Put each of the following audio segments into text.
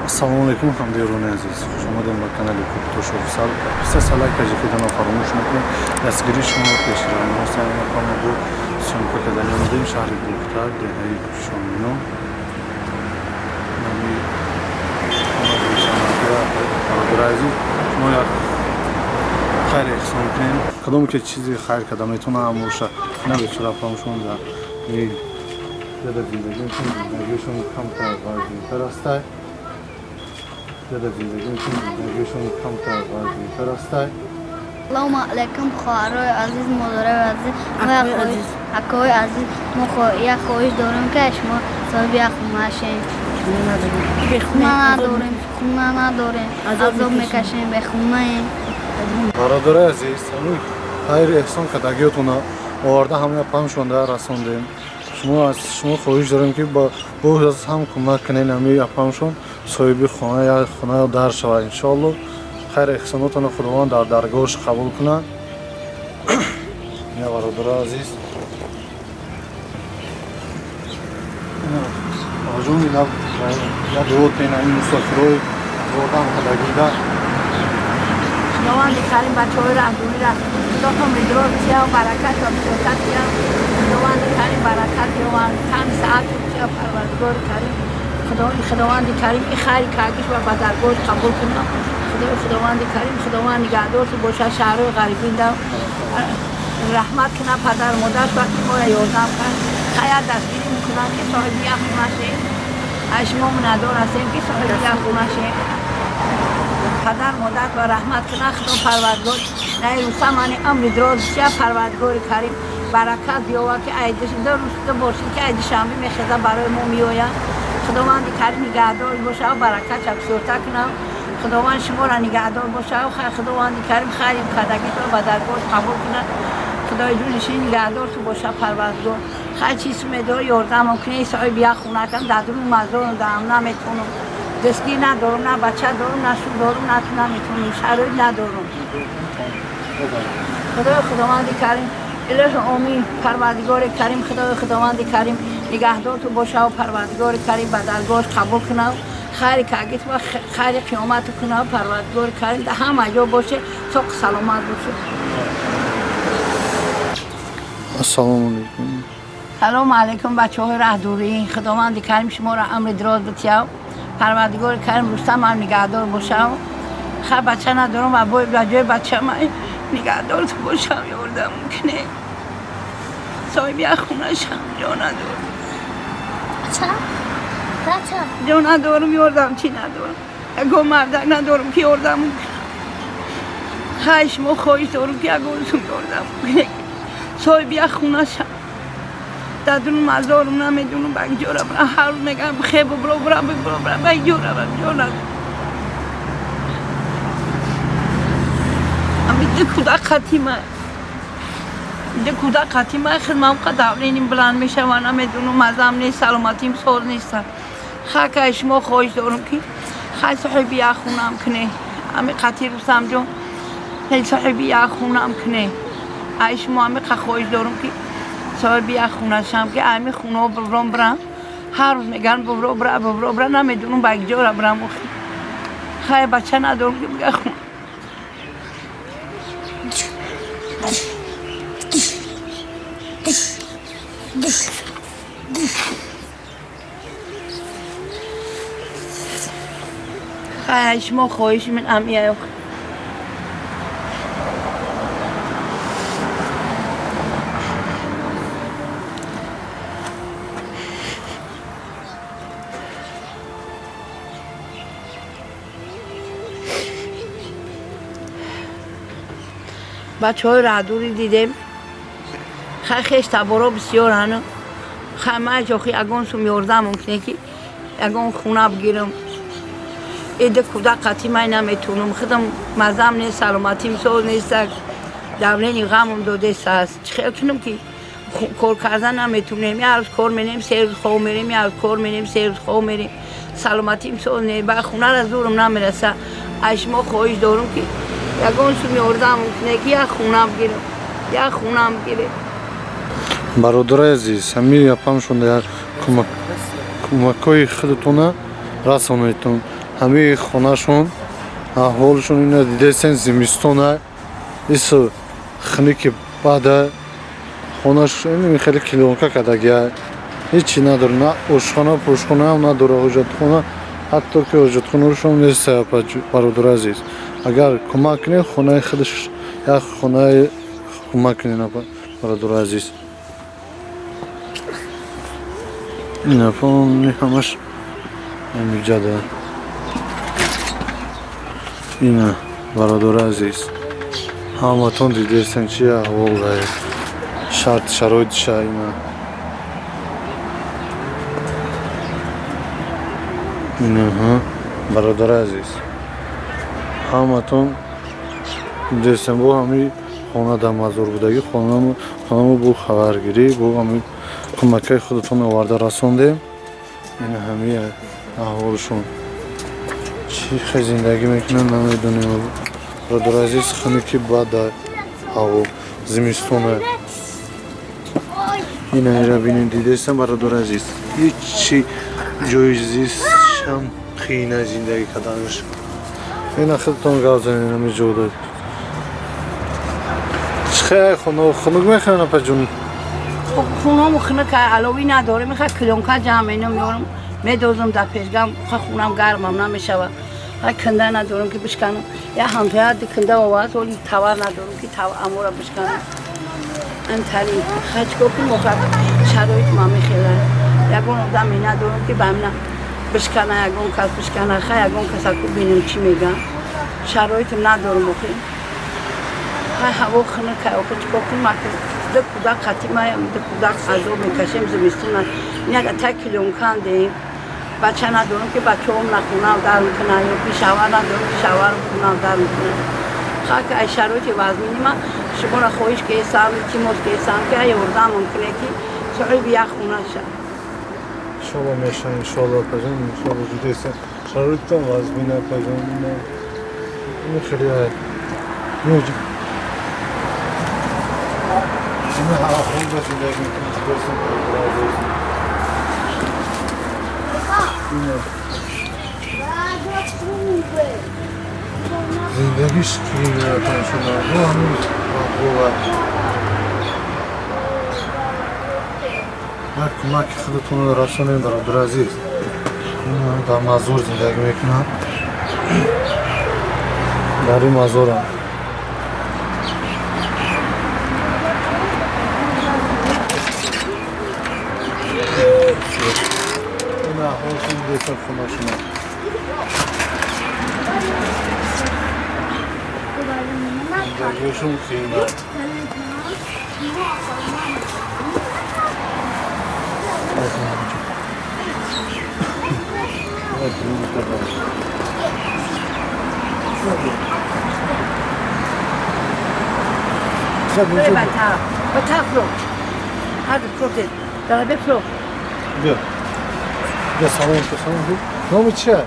Ассалому алайкум, ҳамдиёрони азиз, хуш омадем ба канали Куптош Офисал. Подписаться, лайк кажи фаромӯш накунед. Дастгирии шумо пешравӣ мо саъй бо съёмка кардани омадем шаҳри Бохтар, деҳаи Шомино. Бародари азиз, шумо як хайр эҳсон кунем. Кадоме ки чизи хайр карда метавона, амоша на бечора фаромӯшон дар зиндагиашон, зиндагиашон камтар вазнинтар астай. Зиндагиашон камтар вазнинтар астай. Салому алайкум, хоҳарои азиз, модарои азиз, акои азиз. Мо як хоҳиш дорем, ки шумо соҳиби як хона шем. Хона надорем, хона надорем, азоб мекашем, бехонаем. Бародарои азиз, ҳамин хайр эҳсон кардагиётона оварда ҳамая памшонда расондем. Шумо аз шумо хоҳиш дорем, ки боз ҳам кӯмак кунед, ҳамин апамшон соҳиби хона, як хона дар шавад, иншоалло. Хайр эҳсонотонро Худованд дар даргоҳаш қабул кунад. Я бародарои азиз, ҷон, як дуо кунед ҳамин мусофирои ёрдам кардагида. Худованди карим бачаҳои раҳдурира Худо умри дроз тия, баракат ва бисёртар тия. Худованди карим баракат биёванд, тан саат тия. Парвардигори карим, Худованди карим и хайри кагиш ва ба даргоҳаш қабул кунад. Худои Худованди карим, Худованд нигаҳдоршу бошад, шаҳрҳои ғарибинда раҳмат кунад падару модарш, вақти моро ёрдам кард. Хайр дастгирӣ мекунанд, ки соҳиби як хона шем. Аз шумо миннатдор ҳастем, ки соҳиби як хона шем. Падар модар ва раҳмат кунад Худо Парвардигор. Наи Рустам ани амри дроз чия, Парвардигори карим баракат биёвад, ки ду бошид, ки ай Душанбе мехеза, барои мо меояд. Худованди карим нигаҳдор бошад, баракатша бисёртар кунад. Худованд шуморо нигаҳдор бошад. Худованди карим хайри кардагитро ба даргоҳаш қабул кунад. Худои ҷунишин нигаҳдорту бошад Парвардигор. Хайр чиз медор ёрдамам кунед, соҳиби як хона кам. Дар дурун мазорам даам наметавонам, дастгир надорам, на бача дорам, на шӯ дорам, на наметавонам, шароит надорам. Худои Худованди карим, илоҳи омин, Парвардигори карим, Худои Худованди карим нигаҳдорту бошав. Парвардигори карим ба даргоҳаш қабул кунав, хайри кагит ва хайри қиёмату кунав. Парвардигори карим дар ҳама ҷо боше, соқ саломат боше. Ассалому алайкум. Салому алайкум, бачаҳои раҳдурӣ. Худованди карим шуморо амри дроз битияв. Парвардигори карим Рустамам нигаҳдор бошав. Хай бача надорам ва ба ҷои бачама нигаҳдорту бошам, ёрдам кунед, соҳиби як хонашам. Ҷо надорам, ҷо надорам, ёрдамчӣ надорам, ягон мардак надорам, ки ёрдам кунад. Хай шумо хоҳиш дорам, ки ягон сум ёрдам кунед, соҳиби як хонашам. Дар дурун мазорам намедонам ба ҷо равам. Ҳар рӯз мегӯям, хе бубро бра, бубро бра, ба ҷо равам, ҷо надорам. Ами ду кӯдак қатима, ду кӯдак қатима, хидмам қа давление баланд мешава, намедонам, мазам нест, саломатим соз нест. Хакай шумо хоҳиш дорам, ки хай соҳиби як хонам куне. Ами қати Рустамҷон соҳиби як хонам куне. Ай шумо ами қа хоҳиш дорам, ки соҳиби як хонашам, ки ами хонаҳо бубром бирам. Ҳар рӯз мегӯянд, бубро бира, бубро бира, намедонам ба як ҷора бирам. Охи хай бача надорам, ки бига хона. Хай шумо хоҳиши ман амия. Бачаҳои раҳдурӣ дидем, хай хеш таборо бисёранд. Хай ман ҷохи ягон сум ёрдам мумкине, ки ягон хона бигирам. Ида кӯдак қатӣ ман наметавонам, худам мазам нест, саломатим соз нест, давление ғамам додест. Чӣ хел кунам, ки кор кардан наметавонем? Як рӯз кор мерем, 3 рӯз хоб мерем, як рӯз кор мерем, 3 рӯз хоб мерем. Саломатим соз нест, ба хонара зӯрам намераса. Аз шумо хоҳиш дорам, ки ягон сум ёрдам мумкине, ки як хона бигирам, як хона бигирем. Бародарои азиз, ҳамин апамшон як кӯмакҳои худатона расонедтон. Ҳамин хонашон аҳволшон ина дидесен, зимистона ису хунуки бада, хонаш хеле клёнка кардагия, ҳечи надора, на ошхона пошхонаам надора, ҳоҷатхона, ҳатто ки ҳоҷатхонашон нест. Бародари азиз, агар кӯмак кунед, хонаи худаш як хонаи кӯмак кунед, бародари азиз. Инафон ҳамаш ҳамиҷада. Ина, бародари азиз, ҳаматон дидестен чи аҳвол доред, шарт шароитша. Ина, инаҳа, бародари азиз, ҳаматон дидестен, бо ҳами хона дар мазор будагӣ хонамо бо хабаргирӣ, бо ҳами кӯмакҳои худатон оварда расондем. Ина ҳами аҳволшон, чӣ хел зиндагӣ мекунанд, намедонем. Бародари азиз, хунуки бада ҳаво, зимистона. Ина ира бинед, дидестам, бародари азиз, ҳечи ҷои зистшам қийна зиндагӣ карданаш. Ина худатон гап занед ҳами ҷода. Чӣ хел хона хунук мехӯранд, апаҷон? Хунаму хунук, аловӣ надорем, меха клёнка ҷамъ менам, меорам, медозам дар пешгам, хунам гармам намешавад. Хай канда надорам ки бишканам. Я ҳамсоя ди канда овард, оли тавар надорам ки амора бишканам. Антали хай чикор кунем охир, шароит ма мехела. Ягон одаме надорам ки ба мана бишкана, ягон кас бишкана, хай ягон каса ку бинем чӣ мегӯям. Шароитам надорам охир. Хай ҳаво хунук, охир чикор кунем, ду кӯдак қатимаям, ду кӯдак азоб мекашем зимистона. Як та клёнкан деем. Бача надорам ки бачаҳом нахунам дарм кунам, ё ки шавҳар надорам ки шавҳарам хунам дарм кунам. Хак ай шароити вазмини ма шуморо хоҳиш кесам, илтимос кесам ки ай ёрдам мумкине ки соҳиби як хона шав. Иншолло меша, иншолло, апаҷон, иншолло. Дидеса шароитам вазмин, апаҷон. Ин хеле ина аҳвол ба зиндагӣ мекунад, дидесен, бародари азиз. Зиндагиш қийин шуда, бо ҳамин аҳвола. Як кӯмаки худатонро расонем, бародари азиз. Дар мазор зиндагӣ мекунам, дар ин мазорам. Ина аҳволшон дидеса, хонашона. Зиндагиашон қийин. Бия, салом ку, салом ку. Номи чия?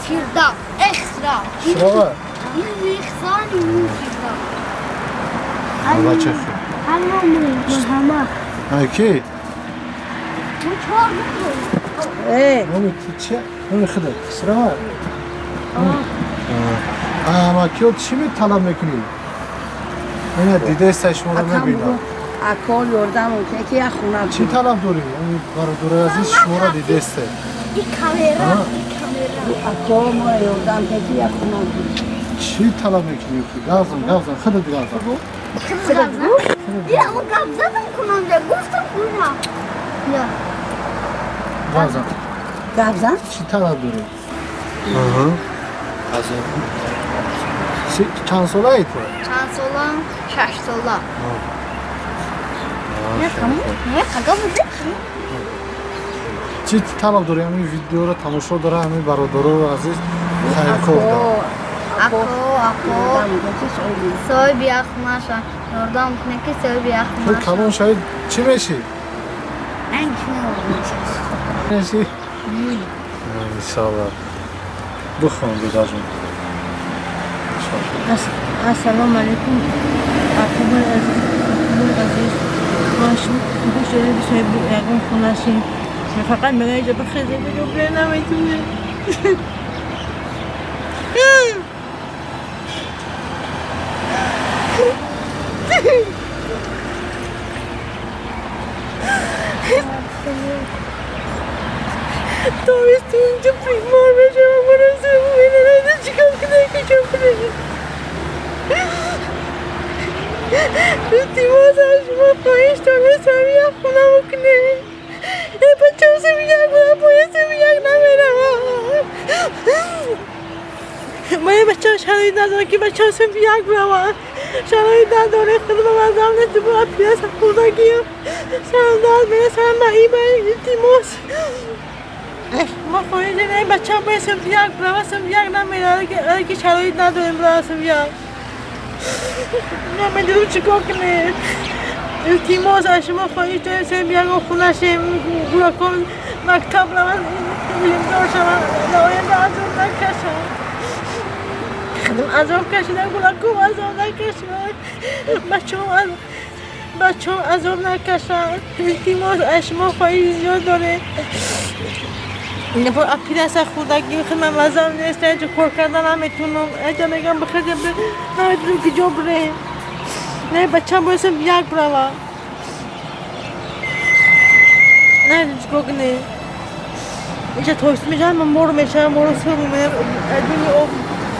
Фирдав. Эхсрав. Хисрава? Ихсани Фирдав. Бача хуб. Ҳама. Ай ки? Номи ту чия? Номи худат? Хисрава? Ама киё чӣ металаб мекунӣ? Ина дидеста, шуморо мебинам. Ако ёрдам мумкине ки як хона. Чӣ талаб дорӣ? Бародари азиз, шуморо дидесте. Ако мо ёрдам кунед ки як хона. Чӣ талаб мекунӣ? Гавзан, гавзан, худат гавзан. Гавзан. Гавзан? Чӣ талаб дорӣ? Чанд солаи ту? Чанд солам? 6 сола. Чӣ талаб дорӣ? Ҳамин видеоро тамошо дора, ҳамин бародароро азиз хайрхоҳ. Ако, ако, соҳиби як хона шав. Ёрдам кунед ки соҳиби як хона шав. Калон шавӣ чӣ мешӣ? Мешӣ? Иншалло. Бихон, дудаҷон. Ассалому алайкум, акобои азиз, ма шумо гӯш дорем ки соҳиби ягон хона шем. Фақат мегӯяд, иҷо бихезед, биё, наметунем. хоҳиш дорем соҳиби як хона бикунем. Бачаам синфи як буда, бояд синфи як намеравад. Ман бачаам шароит надорам ки бачаам синфи як биравад. Шароит надорем, худо ба мазам нест, бо пиёз хӯрдагиам. Сарам дард мерад, сарам маиба, илтимос. Мо хоҳиш дорем бачаам бояд синфи як биравад, синфи як намеравад, ки шароит надорем биравад синфи як. Намедонам чӣ кор кунем. Илтимос аз шумо хоҳиш дорем синфи як хона шем, гӯдакон мактаб раванд, илмдор шаванд, дар оянда азоб накашанд. Азоб кашидан, гӯдаком азоб накашанд, бачаҳом азоб накашанд. Илтимос аз шумо хоҳиш зиёд дорем. Апираса хӯрдагӣ хидмат мазам нест, ҷо кор кардан наметунам. Эҷа мегам бихезем, намедонам ки ҷо бирем. Не, бачаам бояд синфи як бирава. Намедонам чӣ кор кунем. Инҷа тобистон мешавад, ман мор мешавам, мору сур мемонам, дуни об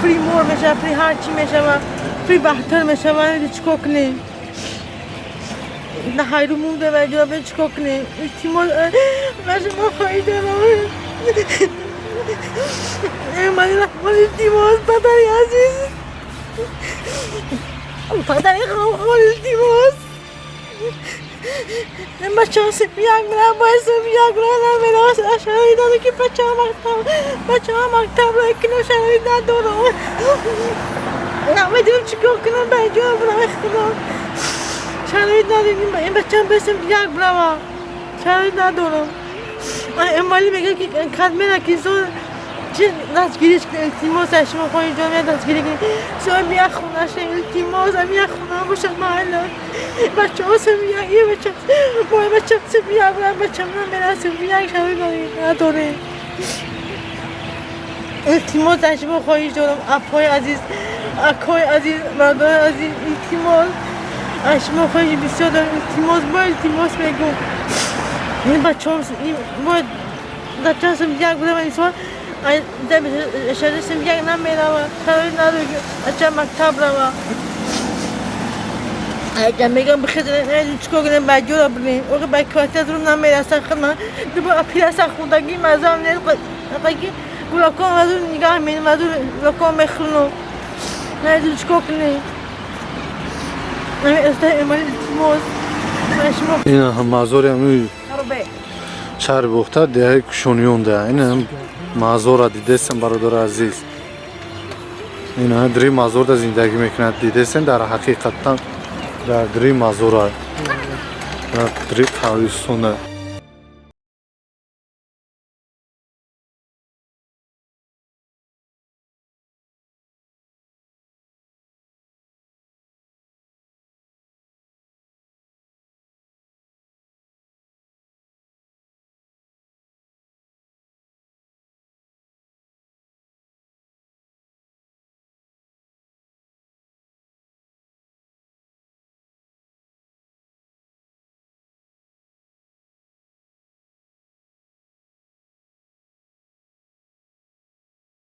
фри мор мешавад, фри ҳарчи мешавад, фри баҳтар мешавад. Намедонам чӣ кор кунем. На ҳайру мунда ва ҷо чӣ кор кунем. Илтимос аз шумо хоҳиш дорам. Эмомалӣ Раҳмон, илтимос, падари азиз, падари ғамхор, илтимос. Бачаам синфи як меравад, бояд синфи як биравад, намеравад. Шароит надорам ки бачаам мактаб равад, кунам, шароит надорам. Намедонам чӣ кор кунам, ба ҷо биравад, худо. Шароит надорем, ин бачаам бояд синфи як биравад. Шароит надорам. Эмомалӣ мегӯяд ки кадмена ки инсон чи дастгириш кунед, илтимос аз шумо хоҳиш дорам, дастгирӣ кунед. Соҳиби як хона шавем, илтимос, ами як хона бошад маҳалла. Бачаҳо синфи як, е бача, бояд бачаам синфи як биравад, бачаам намеравад синфи як, шароит надорем. Илтимос аз шумо хоҳиш дорам, апои азиз, акои азиз, мардони азиз, илтимос аз шумо хоҳиши бисёр дорам, илтимос, бо илтимос мегӯм. Ин бачаҳом бояд бачаам синфи як биравад, инсон шароит синфи як намеравад, шароит надорад ки бачаам мактаб равад. Эҷа мегӯям бихезем, чӣ кор кунем, ба ҷора бирем. Охи ба квартира зурум намерасад, хидмат дубо апираса хӯрдагӣ мазам нест, ки гӯдакон азу нигаҳ менам, азу гӯдакон мехӯрам. Намедонам чӣ кор кунем. Илтимос. Ин мазори ҳамин шаҳри Бохтар, деҳаи Кушониёнда. Ин мазора дидесен, бародари азиз. Ин дри мазорда зиндагӣ мекунад, дидесен, дар ҳақиқатан дар дри мазора, дар дри қабристона.